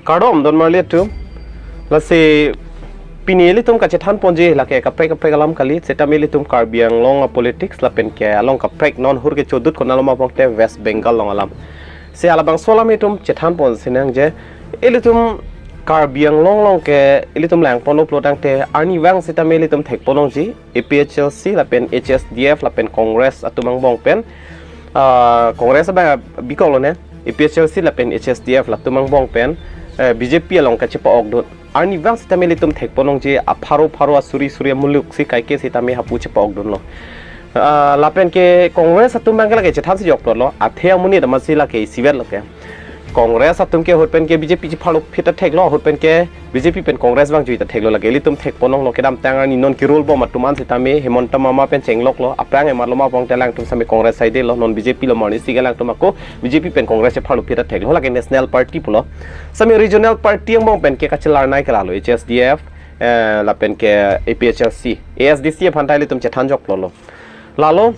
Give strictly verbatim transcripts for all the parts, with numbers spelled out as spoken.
Kardom don marli atum. Lasi pini ilitum kachethan ponji lake kaprek kaprek alam kali, setame ilitum Karbi Anglong a politics lapen ke along kaprek non hur kechodut konat lo ma pulote West Bengal along alam. Si halabangso alam itum chethan ponsi nangji, ilitum Karbi Anglong along ke ilitum lang ponlo pulo tangte arnivang setame ilitum thek pon longji A P H L C lapen H S D F lapen Congress atum angbong pen, ah, Congress abang bikok lo ne, A P H L C lapen H S D F latum angbong pen, eh, B J P along kachepa-ok dun. Arnivang setame ilitum thek pon longji apharo pharo asuri suri amuluk si kaike setame hapu chepa-ok dunlo. Ah, lapen ke Congress atum abang ke lake chethan si jok plot lo, athe amonit amatsi lake isivet lo ke. Congress atum ke ahut pen ke B J P chepharlo phit ta thek lo, ahut pen ke B J P pen Congress abang jui ta thek lo, lake ilitum thek pon longlo kedamtang arni non kerol bom atum an setame Himanta Mama pen chenglok lo, aphrang emat lo ma pulote alangtum setame Congress side lo, non B J P lo marni si ke alangtum ako B J P pen Congress chepharlo phit ta thek lo, lake National Party pulo. Setame regional party angbong pen ke kachelar nai ke lalo H S D F, eh, lapen ke A P H L C, A S D C aphan ta ilitum chethan jok plot lo. Lalo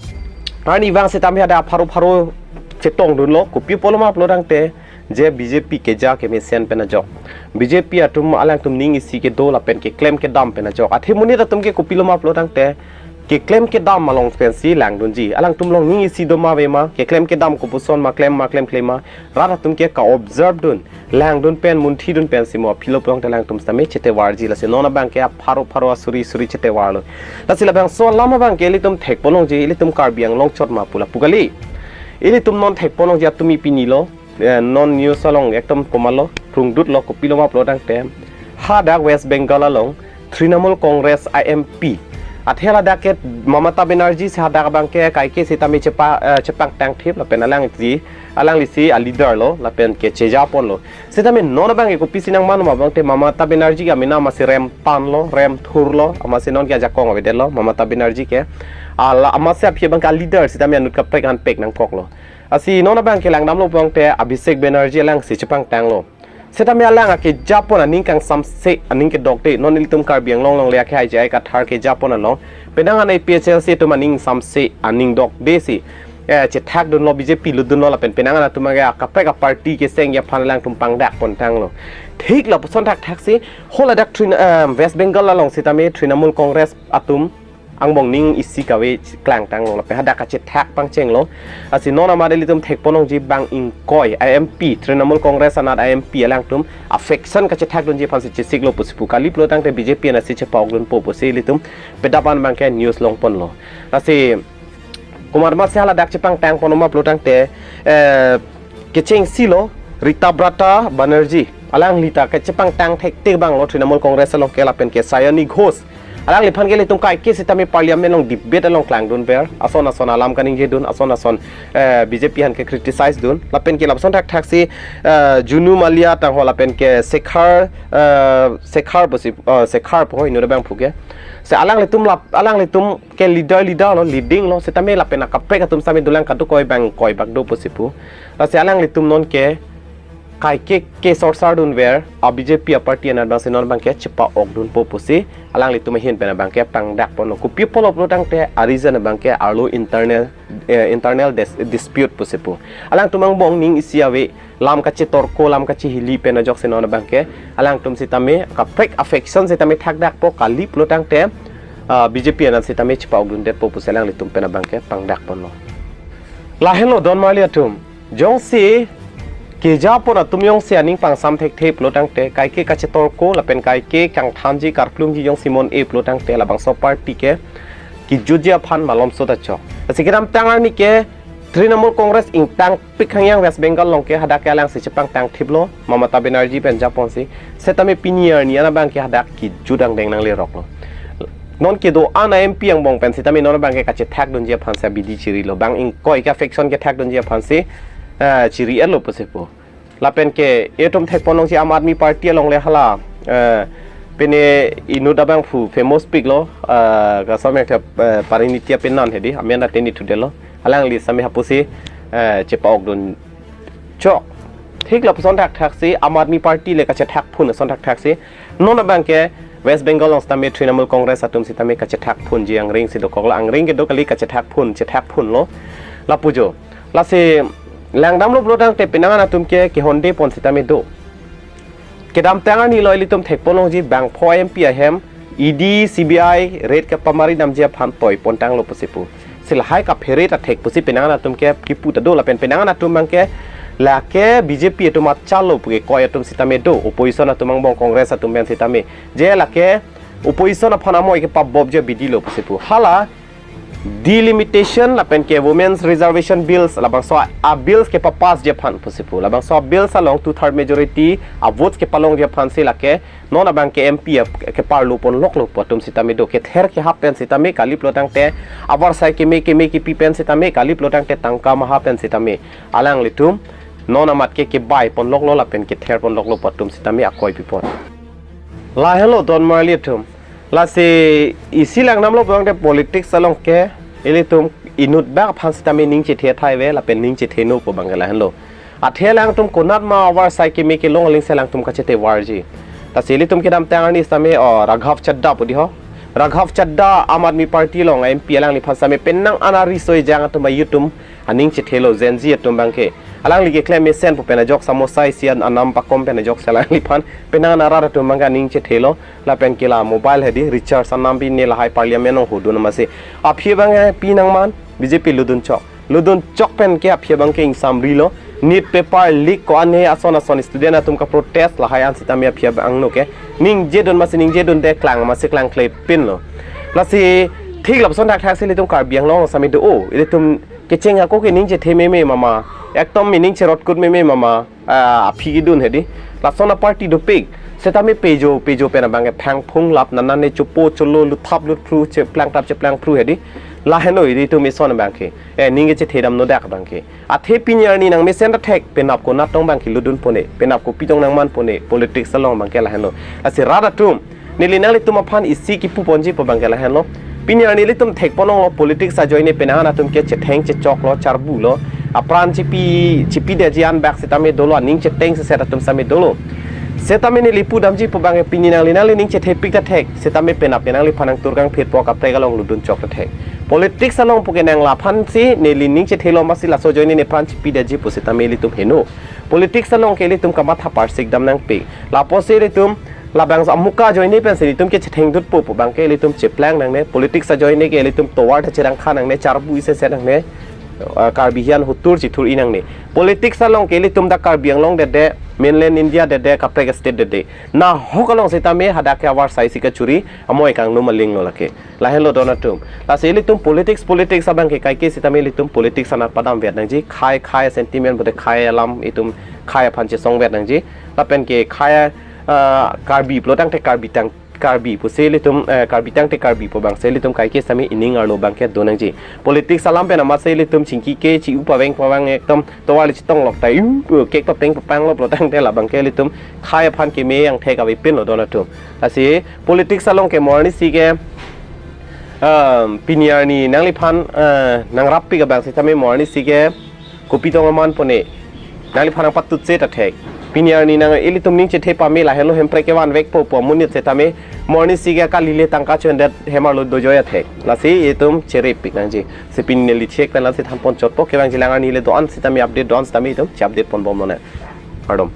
arnivang setame hadak apharo pharo chetong dunlo, kopi pulo ma pulo tangte je B J P keja kemesen pen ajok, B J P atum alangtum ning isi kedo lapen keklem kedam pen ajok. Athe monit atum ke kopi lo ma pulo tangte keklem kedam along pensi lang dunji. Alangtum along ning isi do ma ave ma, keklem kedam kopuson ma, klem ma klemkle ma, rat atum ke ka-observe dun, lang dun pen, munthi dun pensi mo aphi lo pulo tangte alangtum setame chetevarji, lasi non abang ke apharo pharo asuri suri chetevar lo. Lasi labangso alam abang ke ilitum thek pon longji, ilitum Karbi Anglong chot ma pu lapu kali. Ilitum non thek pon longji atumi pini lo, eh, non news along ekdom komat lo, rungdut lo, kopi lo ma pulo tangte hadak West Bengal along Trinamool Congress a M P. Athe ladak ke Mamata Banerjee si hadak abang ke kaike setame chepa, eh, chepangtang thip lapen alangli, alanglisi a leader lo lapen ke cheja pon lo. Setame non abang ke kopisi nangman ma pulo tangte Mamata Banerjee ke amena amatsi rem pan lo, rem thur lo, amatsi non ke ajakong avedet lo Mamata Banerjee ke. Ala amatsi aphi abang ke a leader setame anut kaprek an pek nangkok lo. Lasi non abang ke langdam lo pulo tangte Abhishek Banerjee alangsi chepangtang lo. Setame alang akeja pon aning kangsamse, aning kedokde, non ilitum Karbi Anglong along le ake hai J I Kathar keja pon along, penang an A P H L C atum aning samse, aning dokde si, eh, chethak dunlo, B J P lut dunlo lapen penang an atum ake akaprek a party kesengji aphan alangtum pangdak pon tanglo. Thik lapuson thakthak si, hala dak Trin-, eh, West Bengal along setame Trinamool Congress atum angbong ning isi kave klangtang lo lapen hadak kachethak pangcheng lo. Lasi non amat ilitum thek pon longji bang ingkoi a M P, Trinamool Congress anat a M P alangtum a faction kachethak dunji aphansi chesik lo pusi pu, kali pulo tangte B J P anatsi chepa-ok dunpo pusi ilitum pedap an abang ke news long pon lo. Lasi komat amatsi hala dak chepangtang pon ma pulo tangte, eh, kechengsi lo Ritabrata Banerjee, alangli ta kachepangtang thekthe abang lo Trinamool Congress along ke lapen ke Sayani Ghosh, alangliphan ke ilitum kaike setame parliament along debate along klang dunver, ason ason alam kaningje dun, ason ason, eh, B J P aphan ke criticize dun, lapen ke lapuson thakthak si, eh, Junu Malia tangho lapen ke Sekhar, eh, Sekhar pusi, eh, Sekhar pu ho inut abangphu ke. Si alanglitum lap, alanglitum ke leader leader lo, leading lo, setame lapen akaprek atum setame dolang kadokave bang ingkoi bak do pusi pu. Lasi alanglitum non ke kaike kesorsar dunver, a B J P a party anat abangsi non abang ke chepa-ok dunpo pusi alanglitum ahin pen abang ke pangdak pon lo. Kopi pulo pulo tangte a reason abang ke arlo internal, eh, internal dis-, dispute pusi pu. Alangtum angbong ning isi ave, lam kachetorko, lam kachehili pen ajoksi non abang ke alangtum setame kaprek a faction setame thakdakpo, kali pulo tangte, ah, B J P anat setame chepa-ok dundetpo pusi alanglitum pen abang ke pangdak pon lo. Lahenlo don marli atum, jongsi keja pon atum jongsi aning pangsam thekthe pulo tangte, kaike kachetorko lapen kaike kangthanji karklumji jongsi mon-e pulo tangte labangso party ke kejutji aphan malomso ta chok. Lasi kedamtang arni ke Trinamool Congress ingtangpik hangyang West Bengal along ke hadak ke alangsi chepangtang thip lo, Mamata Banerjee pen japonsi. Setame pini arni an abang ke hadak kejut angdeng nanglerok lo. Non kedo-an a M P angbong pen setame non abang ke kachethak dunji aphansi abidi chiri lo. Bang ingkoi ke faction kethak dunji aphansi, eh, chiri-et lo pusi pu. Lapen ke itum thek pon longji Aam Aadmi Party along le hala, eh, pine inut abangphu famous pik lo, eh, kasam ek, eh, Parineeti Apinnan hedi, amen ate nithudetlo. Alangli setame hapusi, eh, chepa-ok dun chok. Thik lapuson thakthak si Aam Aadmi Party le kachethak phun ason thakthak si non abang ke West Bengal along setame Trinamool Congress atum setame kachethak phunji angring si dokok lo, angring kedo kali, kachethak phun, chethak phun lo. Lapu jo. Lasi langdamlo pulo tangte penang an atum ke kehonde pon setame do. Kedamtang arni lo ilitum thekponlongji bangpho M P ahem E D, C B I raid kepamari damji aphan toipontanglo pusi pu. Si lahai kaphere ta thek pusi penang atum ke kipu ta do lapen penang atum abang ke lake B J P atum achalo pu ke koi atum sitame do, opposition atum angbong Congress atum pen sitame. Je lake opposition aphan amoi kepabobji abidi lo pusi pu. Hala delimitation lapen ke women's reservation bills labangso a bills kepapassji aphan pusi pu. Labangso a bills along two third majority a votes kepalongji aphan si lake non abang ke M P a keparlo ponloklo pu atum sitame do, kether kehap pen sitame kali pulotangte avarsai keme keme kipi pen sitame kali pulotangte tangka maha pen sitame alanglitum non amat ke kebai ponloklo lapen kether ponloklo pu atum sitame akoi pipon. Lahenlo don marli atum. Lasi isi lang namlo bang de politics along ke ilitum inut bak aphan sitame ning chethe thai ave lapen ning chetheno pu abang ke lahenlo. Athe alangtum konat ma avarsai keme kelong aling si alangtum kachete varji. Lasi ilitum kedamtang arni sitame o Raghav Chaddha pu di ho. Raghav Chaddha Aam Aadmi Party along M P alangliphan sitame penang an ariso ejang atum ayu atum aning chethelo Gen Z atum abang ke. Alangli keklem mesen pu pen ajok samosa isi an anam pakom pen ajok si alangliphan penang an arat atum abang ke aning chethelo lapen ke la mobile hedi recharge anam bi ne lahai parliament along hodun amatsi aphi abang ke pinang man B J P ludun chok. Ludun chok pen ke aphi abang ke ingsamrilo. NEET paper leak ko-an he ason ason student atum kaprotest lahai an sitame aphi abang no ke ningjedun amatsi ningjedunde klang amatsi klangklepinlo. Lasi thik lapuson thakthak si ilitum Karbi Anglong sitame do o. Ilitum kecheng ako ke ning chethe meme mama. Ekdom ning cherotkut meme mama. Ah, aphi kedun hedi. Lason a party dopik. Sitame pejo, pejo pen abang ke phangphung lap nanan ne chopo cholo luthap lutphru cheplang tap cheplang phru hedi. Lahenlo ilitum ison abang ke. Eh, ning kechethe damno dak abang ke. Athe pini arni nangmesen ta thek penap konat tong abang ke ludun pone. Penap kopi tong nangman pone. Politics along abang ke lahenlo. Lasi rat atum. Neli nanglitum aphan isi kipu ponji pu abang ke lahenlo. Pini arni ilitum thekponlonglo politics ajoine penang an atum ke chetheng chechoklo charbulo. Apran chipi chipideji an bak sitame dolo aning cheteng seset atum sitame dolo. Sitame neli pudamji pu abang ke pini nangli nangli ning chethepik ta thek. Sitame penap ke nangliphan nangtur kangphit po kaprek along ludun chok ta thek. Politics along pu ke nang laphan si neli ning chethelo amatsi laso ajoine nepran chipideji pu sitame ilitum heno. Politics along ke ilitum kamatha parsik dam nangpik. Lapusi ilitum labangso amuka ajoine pensi ilitum ke chethengdutpo pu abang ke ilitum cheplang nangne. Politics ajoine ke ilitum tovar ta cherangkha nangne, charbu isi se nangne. Ah, Karbi hian hutur chithur-i nangne. Politics along ke ilitum dak Karbi Anglong dede, mainland India dede, kaprek state dede. Nahok along sitame hadak ke avarsai si kachuri, amoi kangnum alinglo lake. Lahenlo don atum. Lasi ilitum politics, politics abang ke kaike sitame ilitum politics anat padamvet nangji. Khei khei sentiment bode khei alam itum khei aphan chesongvet nangji. Lapen ke khei, ah, Karbi pulotangte Karbi tang Karbi pusi ilitum, eh, Karbi tangte Karbi pu abang si ilitum kaike sitame ining arlo abang ke do nangji. Politics alam pen amatsi ilitum chingki ke chi-u paveng pavang ekdom tovar le chitong lok tai, uh, kek papeng papang lo pulotangte labang ke ilitum khei aphan keme angthek avepinlo don atum. Lasi politics along ke mo arnisi ke, um, pini arni nangliphan, uh, nangrappik abang sitame mo arnisi ke kopi tong aman pone. Nangliphan nangpatutse ta thek. Pini arni nang ilitum ning chethe pame lahenlo Hemprek kevanvekpo pu amonit sitame mo arnisi ke kalile tangka chondet hem arlo dojoi athek. Lasi itum cherepik nangji. Si pini neli chek pen lasi thanpon chotpo kevangji lang arni le do-an sitame update do-an sitame itum che-update ponbomlone. Kardom.